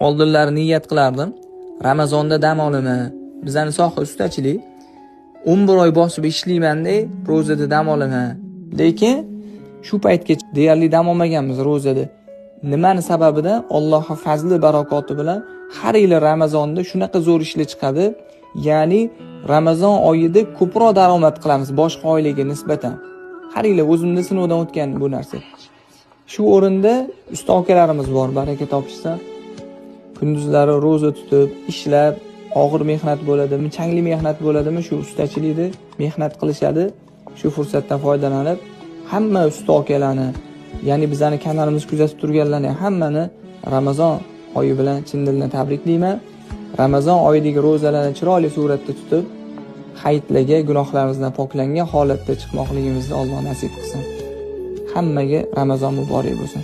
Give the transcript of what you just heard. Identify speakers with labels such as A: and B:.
A: Oldinlari niyat qilardim. Ramazonda dam olaman. Bizani soha ustachilik. 11 oy bosib ishlayman-da, ro'zada dam olaman. Lekin shu paytgacha deyarli dam olmaganmiz ro'zada. Nimani sababidan? Allohning fazli barakoti bilan har yili Ramazonda shunaqa zo'r ishlar chiqadi. Ya'ni Ramazon oyida ko'proq daromad qilamiz boshqa oylarga nisbatan. Har yili o'zimda sinovdan o'tgan bu narsa. Shu o'rinda usta akalarimiz bor, baraka topishsa. Kunduzlari ro'za tutib, ishlab, og'ir mehnat bo'ladimi, changli mehnat bo'ladimi, shu ustachilikda mehnat qilishadi. Shu fursatdan foydalanib, hamma usta akalarni, ya'ni bizani kanalimizni kuzatib turganlarni hammani Ramazon oyi bilan chin dildan tabriklayman. Ramazon oyidagi ro'zalarni chiroyli suratda tutib, hayitlarga gunohlarimizdan poklangan holatda chiqmoqligimizni Alloh nasib qilsin. Hammaga Ramazon muborak bo'lsin.